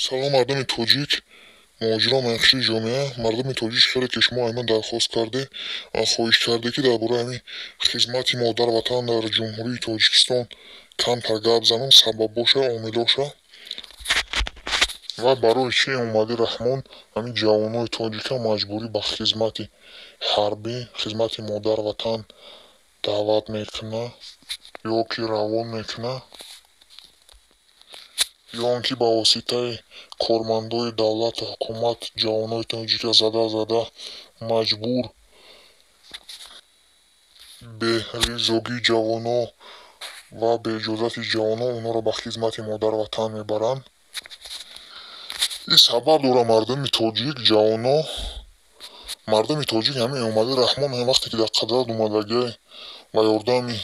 Салом, мардуми тоҷик, муҳоҷирон, меҳнатчии ҷомеа. Мардуми тоҷик, хеле ки шумо айман дархост карде, хоҳиш карде, ки дар бораи ҳамин хизмати модар-ватан дар Ҷумҳурии Тоҷикистон камтар гап занам, сабаб боша, омилоша ва барои чӣ Эмомалӣ Раҳмон ҳамин ҷавонои тоҷика маҷбурӣ ба хизмати ҳарбӣ, хизмати модар-ватан даъват мекунад ё ки равон мекунад, ё он ки ба воситаи кормандои давлату ҳукумат ҷавонои тоҷика зада-зада маҷбур беризогии ҷавоно ва беиҷозати ҷавоно онҳоро ба хизмати модар-ватан мебаранд. Ин сабаб дорад, мардуми тоҷик, ҷавоно, мардуми тоҷик. Ҳамин Эмомалӣ Раҳмон вақте ки дар қудрат омадагиай ба ёрдами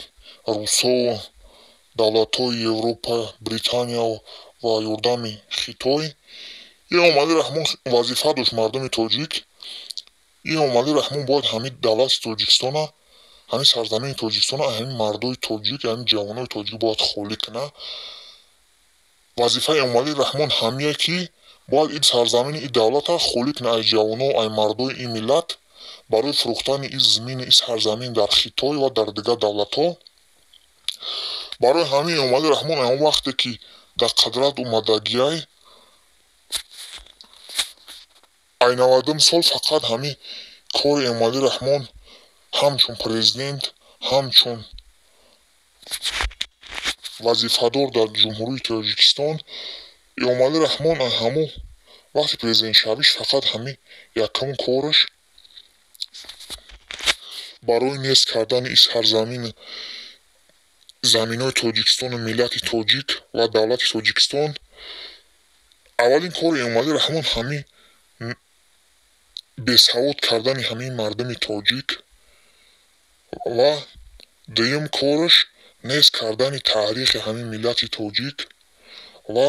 русову давлатҳои Европа, Британия ва ёрдами Хитой, Эмомалӣ Раҳмон вазифа дошт, мардуми тоҷик. Эмомалӣ Раҳмон бояд ҳамин давлати Тоҷикистона, ҳамин сарзамини Тоҷикистона, ҳамин мардои тоҷик, ҳамин ҷавонои тоҷик бояд холӣ кунад. Вазифаи Эмомалӣ Раҳмон ҳамие, ки бояд ин сарзамини ин давлата холӣ кунад ай ҷавоно, ай мардои ин миллат барои фурӯхтани ин зимини ин сарзамин дар Хитой ва дар дигар давлатҳо. Барои ҳамин Эмомалӣ Раҳмон он вақте ки дар қудрат омадагиай, ай 90-ум сол фақат ҳамин кори Эмомалӣ Раҳмон ҳамчун президент, ҳамчун вазифадор дар Ҷумҳурии Тоҷикистон, Эмомалӣ Раҳмон ҳамун вақти президентшавиш фақат ҳамин якум кораш барои нест кардани ин сарзамин, заминҳои Тоҷикистону миллати тоҷик ва давлати Тоҷикистон, аввалин кори Эмомалӣ Раҳмон ҳамин бесавод кардани ҳамин мардуми тоҷик ва дуюм кораш нест кардани таърихи ҳамин миллати тоҷик ва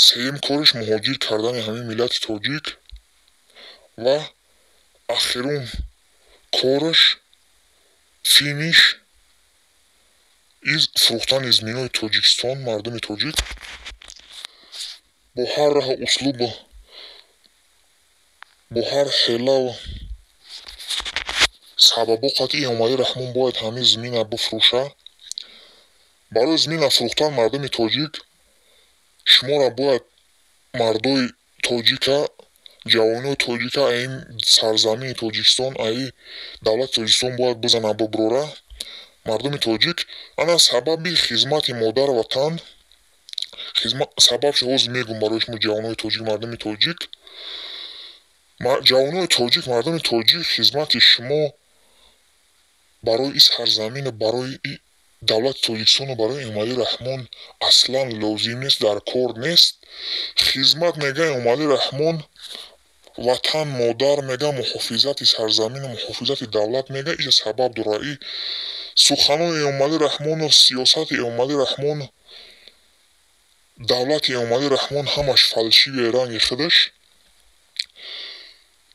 сеюм кораш муҳоҷир кардани ҳамин миллати тоҷик ва ахирум кораш, финиш, из фурӯхтани зиминҳои Тоҷикистон. Мардуми тоҷик, бо ҳар раҳу услубу бо ҳар ҳелаву сабабо қатъи Эмомалӣ Раҳмон бояд ҳамин зимина бифурӯша. Барои зимина фурӯхтан, мардуми тоҷик, шуморо бояд мардои тоҷика, ҷавонои тоҷика аин сарзамини Тоҷикистон, аи давлати Тоҷикистон бояд бизана, бибурора. Мардуми тоҷик, ана сабаби хизмати модар ватан, сабабшо ҳозир мегӯм барои шумо, ҷавонои тоҷик, мардуми тоҷик. Ҷавонои тоҷик, мардуми тоҷик, хизмати шумо барои ин сарзамину барои давлати Тоҷикистону барои Эмомалӣ Раҳмон аслан лозим нест, дар кор нест. Хизмат мега Эмомалӣ Раҳмон, ватан модар мега, муҳофизати сарзамину муҳофизати давлат мега. Иҷа сабаб дорад. И суханои Эмомалӣ Раҳмону сиёсати Эмомалӣ Раҳмон, давлати Эмомалӣ Раҳмон ҳамаш фальшивый ранги худаш.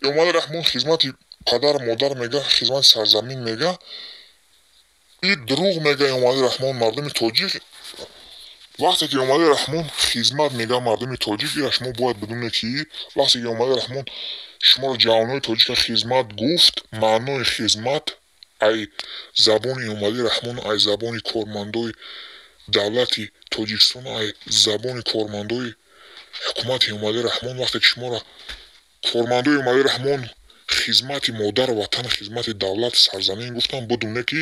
Эмомалӣ Раҳмон хизмати падар модар мега, хизмати сарзамин мега, и дурӯғ мега Эмомалӣ Раҳмон. Мардуми тоҷик, вақте ки Эмомалӣ Раҳмон хизмат мега, мардуми тоҷик, ира шумо бояд бидонед, ки вақте ки Эмомалӣ Раҳмон шуморо, ҷавонои тоҷика, хизмат гуфт, маънои хизмат ай забони Эмомалӣ Раҳмон, ай забони кормандои давлати Тоҷикистон, ай забони кормандои ҳукумати Эмомалӣ Раҳмон, вақте ки шуморо кормандои Эмомалӣ Раҳмон хизмати модар ватан, хизмати давлат, сарзамин гуфтанд, бидоне, ки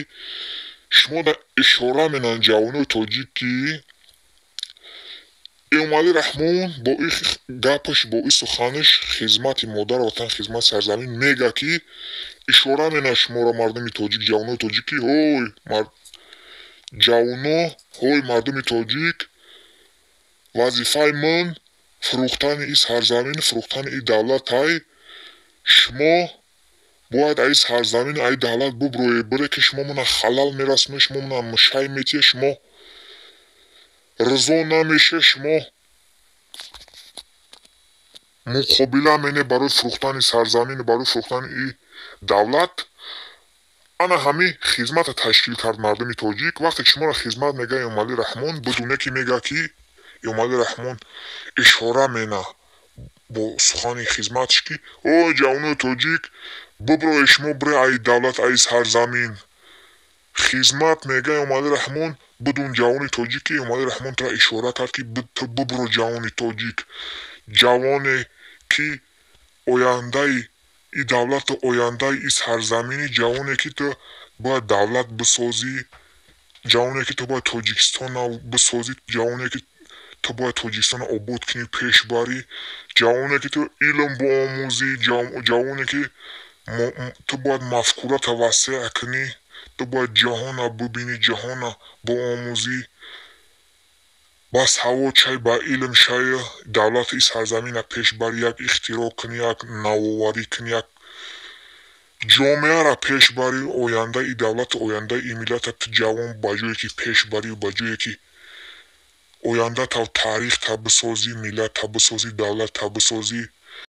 шумо ишора менанд, ҷавонои тоҷик, ки Эмомалӣ Раҳмон бо ин гапаш, бо ин суханаш хизмати модар ватан, хизмати сарзамин мега, ки ишора менад шуморо, мардуми тоҷик, ҷавонои тоҷик, ки ҳой, ҷавоно, ҳой, мардуми тоҷик, вазифаи ман фурӯхтани ин сарзамин, фурӯхтани ин давлатай. Шумо бояд аи сарзамин, аи давлат буброед, бире, ки шумо мана халал мерасонед, шумо мана мушай метиҳед, шумо ризо намешед, шумо муқобила мене барои фурӯхтани сарзамин, барои фурӯхтани и давлат. Ана ҳамин хизмата ташкил кард, мардуми тоҷик. Вақте ки шуморо хизмат мега Эмомалӣ Раҳмон, бидоне, ки мега, ки Эмомалӣ Раҳмон ишора мена бо сухани хизматш, ки о ҷавонои тоҷик, биброи шумо, бире ай давлат, ай сарзамин. Хизмат мега Эмомалӣ Раҳмон. Бидун, ҷавони тоҷик, ки Эмомалӣ Раҳмон тура ишора кард, ки ту бибро, ҷавони тоҷик, ҷавоне ки ояндаи и давлату ояндаи и сарзамини, ҷавоне ки ту бояд давлат бисозӣ, ҷавоне ки ту бояд Тоҷикистона бисозӣ, ҷавоне ки ту бояд Тоҷикистонро обод кунӣ, пеш барӣ, ҷавоне ки ту илм биомӯзӣ, ҷавоне ки ту бояд мафкурата васеъ кунӣ, ту бояд ҷаҳона бибинӣ, ҷаҳона биомӯзӣ, ба савод шавӣ, ба илм шавӣ, давлати сарзамина пеш барӣ, як ихтироъ кунӣ, як навоварӣ кунӣ, як ҷомеаро пеш барӣ, ояндаи давлату ояндаи и миллата ту, ҷавон, ба ҷое ки пеш барӣ, ба ҷое ки ояндата, таърихта бисозӣ, миллатта бисозӣ, давлатта бисозӣ.